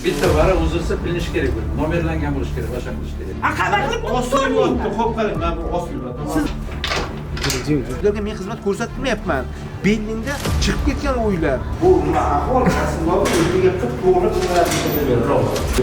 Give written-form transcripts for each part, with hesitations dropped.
Bitta varaq uzilsa bilinishi kerak bu. Nomerlangan bo'lishi kerak, boshqa qilish kerak. A, qanaqa qilib buni Osilyapti, ko'rmayman? Xo'p, qarang, mana bu osilyapti. Siz ularga men xizmat ko'rsatmayapman. Bellingda chiqib ketgan uylar. Bu nima ahvol? Rasmlar o'ziga qilib to'g'ri.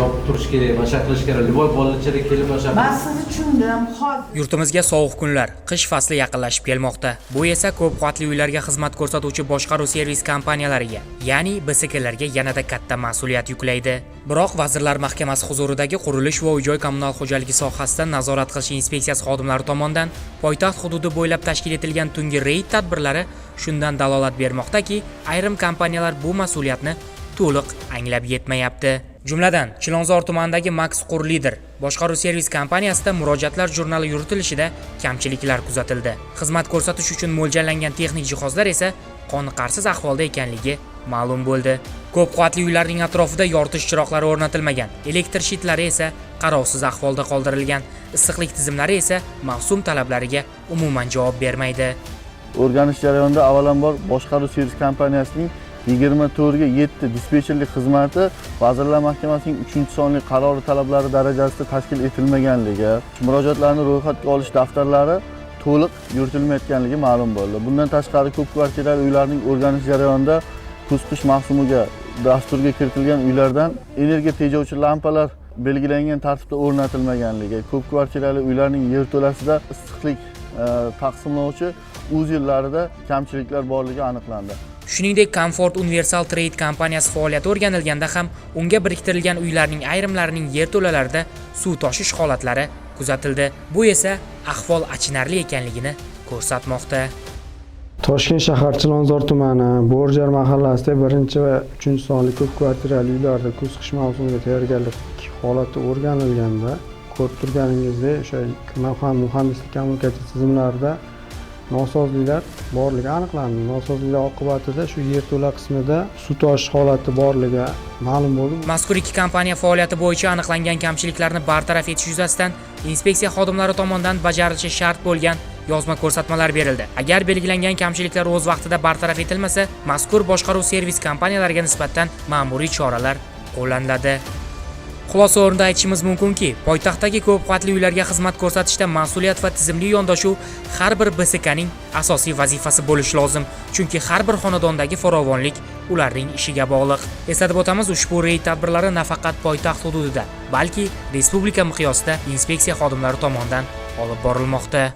Yopib turish kerak, boshqa qilish kerak. Любой bolalar kelib boshqa. Man sizni tushundim hozir. Yurtimizga sovuq kunlar, qish fasli yaqinlashib kelmoqda. Bu esa ko'p qavatli uylarga xizmat ko'rsatuvchi boshqaruv servis kompaniyalariga, ya'ni BSKlarga yanada katta mas'uliyat yuklaydi. Biroq Vazirlar Mahkamasi huzuridagi qurilish va uy-joy kommunal xo'jaligi sohasida nazorat qilish inspeksiyasi xodimlari tomonidan poytaxt hududi bo'ylab tashkil etilgan tungi reyd tadbirlari shundan dalolat bermoqdaki, ayrim kompaniyalar bu mas'uliyatni to'liq anglab yetmayapti. Jumladan, Chilonzor tumanidagi Max Qurlider boshqaruv servis kompaniyasida murojaatlar jurnali yuritilishida kamchiliklar kuzatildi. Xizmat ko'rsatish uchun mo'ljallangan texnik jihozlar esa qoniqarsiz ahvolda ekanligi ma'lum bo'ldi. Ko'p qavatli uylarning atrofida yoritish chiroqlari o'rnatilmagan, elektr shitlari esa qarovsiz ahvolda qoldirilgan. Issiqlik tizimlari esa mavsum talablariga umuman javob bermaydi. O'rganish jarayonida avvalambor boshqaruv servis kompaniyasining 24:7 dispetcherlik xizmati Vazirlar Mahkamasining 3-sonli qarori talablari darajasida tashkil etilmaganligi, murojaatlarni ro'yxatga olish daftarlari to'liq yuritilmayotganligi ma'lum bo'ldi. Bundan tashqari, ko'p kvartirali uylarning o'rganish jarayonida kuz qish mavsumiga dasturga kiritilgan uylardan energiya tejovchi lampalar belgilangan tartibda o'rnatilmaganligi, ko'p kvartirali uylarning yerto'lasida issiqlik taqsimlovchi uzellarida kamchiliklar borligi aniqlandi. Shuningdek, Comfort Universal Trade kompaniyasi faoliyati o'rganilganda ham unga biriktirilgan uylarning ayrimlarining yerto'lalarida suv toshish holatlari kuzatildi. Bu esa ahvol achinarli ekanligini ko'rsatmoqda. Toshkent shahar, Chilonzor tumani, Bo'rijar mahallasida birinchi va uchinchi sonli ko'p kvartirali uylarda kuz qish mavsumiga tayyorgarlik holati o'rganilganda, ko'rib turganingizdek, o'sha muhandislik kommunikatsiya tizimlarida nosozliklar borligi aniqlandi. Nosozliklar oqibatida shu yerto'la qismida suv toshish holati borligi ma'lum bo'ldi. Mazkur ikki kompaniya faoliyati bo'yicha aniqlangan kamchiliklarni bartaraf etish yuzasidan inspeksiya xodimlari tomonidan bajarilishi shart bo'lgan yozma ko'rsatmalar berildi. Agar belgilangan kamchiliklar o'z vaqtida bartaraf etilmasa, mazkur boshqaruv servis kompaniyalariga nisbatan ma'muriy choralar qo'llaniladi. Xulosa o'rnida aytishimiz mumkinki, poytaxtdagi ko'p qavatli uylarga xizmat ko'rsatishda mas'uliyat va tizimli yondashuv har bir BSKning asosiy vazifasi bo'lishi lozim, chunki har bir xonadondagi farovonlik ularning ishiga bog'liq. Eslatib o'tamiz, ushbu reyd tadbirlari nafaqat poytaxt hududida, balki respublika miqyosida inspeksiya xodimlari tomonidan olib borilmoqda.